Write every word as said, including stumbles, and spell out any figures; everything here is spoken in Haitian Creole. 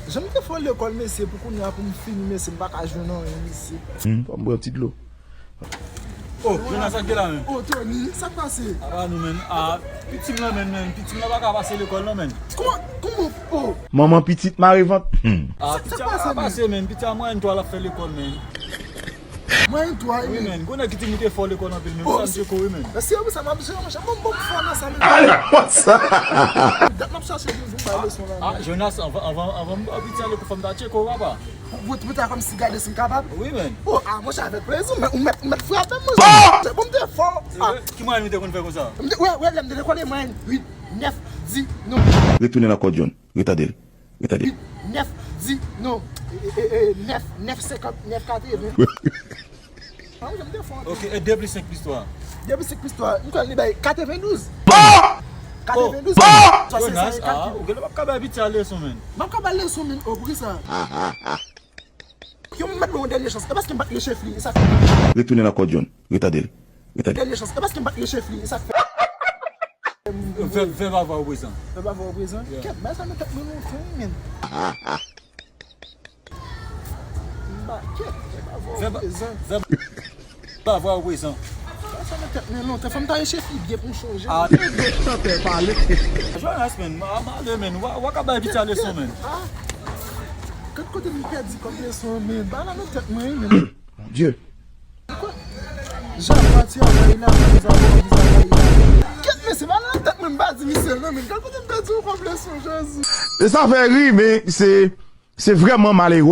Jan m te fò lekòl, mesye, pou kounye a, pou m fini, mesye, m pa ka jwenn anyen, mesye. Hmm, fò m bwè yon ti dlo. Oh, Jonas, sa k gen la menm? Oh, Tony, sa k pase? Apa nou menm? Ah, pitit m lan menm, menm. Pitit m lan pa ka pase lekòl non, menm. Kòman, kòman? Oh. Manman pitit mare vant. Hmm. Ah, sa, pitit sa a pase, pa pase, menm. Pitit a mwayèn twa l ap fè lekòl, menm. Mwayèn twa, wi, menm. Wi, menm. Gwo nèg ki te moute fò lekòl anpil, menm. Oh, sa m tcheko, wi, menm. Mesye, wi, sa m ap jere, monchè. Bon, bon, fò nan sa, menm. Ala konsa. Dat m ap chache pou m bay leson la, menm. Ah, Jonas, anvan, anvan, anvan m ba pitit a lekòl, fò m ta tcheko, papa. Pou, pou, pou ta kòmsi gade si m kapab? Wi, menm. Oh, ah, monchè, avèk plezi, ou mèt, ou mèt, ou mèt frape m, monchè. Ah! Bon, m te fò. Ah. Ki mwayèn ou te konn fè konsa? M te, wè, wè, lè m te lekòl, e mwayèn uit, nèf, dis, non. Retounen nan kò John. Retade l. Retade l. Uit, nèf, dis, non. E, e, e, nèf, nèf senkant, nèf katreven. Ah, wi, m te fò. Ok, e de plis senk plis twa? De plis senk plis twa, m kwè li bay katrevendouz. Katrevendouz. Jonas, ah, ou genlè p ap ka bay pitit a leson, menm. M ap ka bay leson, menm. Oh, poukisa? Yo, m mèt ban yon dènye chans. E paske m pa t gen chèf li, e sa k fè. Retounen nan kò John. Retade l. Retade l. Dènye chans. E paske m pa t gen chèf li, e sa k fè. Vèb, vèb ava o prezan. Vèb ava o prezan? Yeah. Kèt, bay sa nan tèt mwen lontan, wi, menm. M pa kèt, vèb ava o prezan. Vèb ava o prezan. Bay sa nan tèt mwen lontan. Fò m ta rechèfi byen pou m chonje. Ah. Jonas, menm. Ah, malè, menm. Wa, wa ka bay pitit a leson, menm. Ah. Kèt kote m pèdi kòb leson, menm. Bay la nan tèt mwen, wi, menm. Mon Dieu. Jan pati a bay la, bizarre, bizarre. Kèt, mesye, bay la nan tèt mwen, m pa di misye, non, menm. Kèt kote m pèdi yon kòb leson, Jezi. E sa fè ri, men se, se vrèman malere.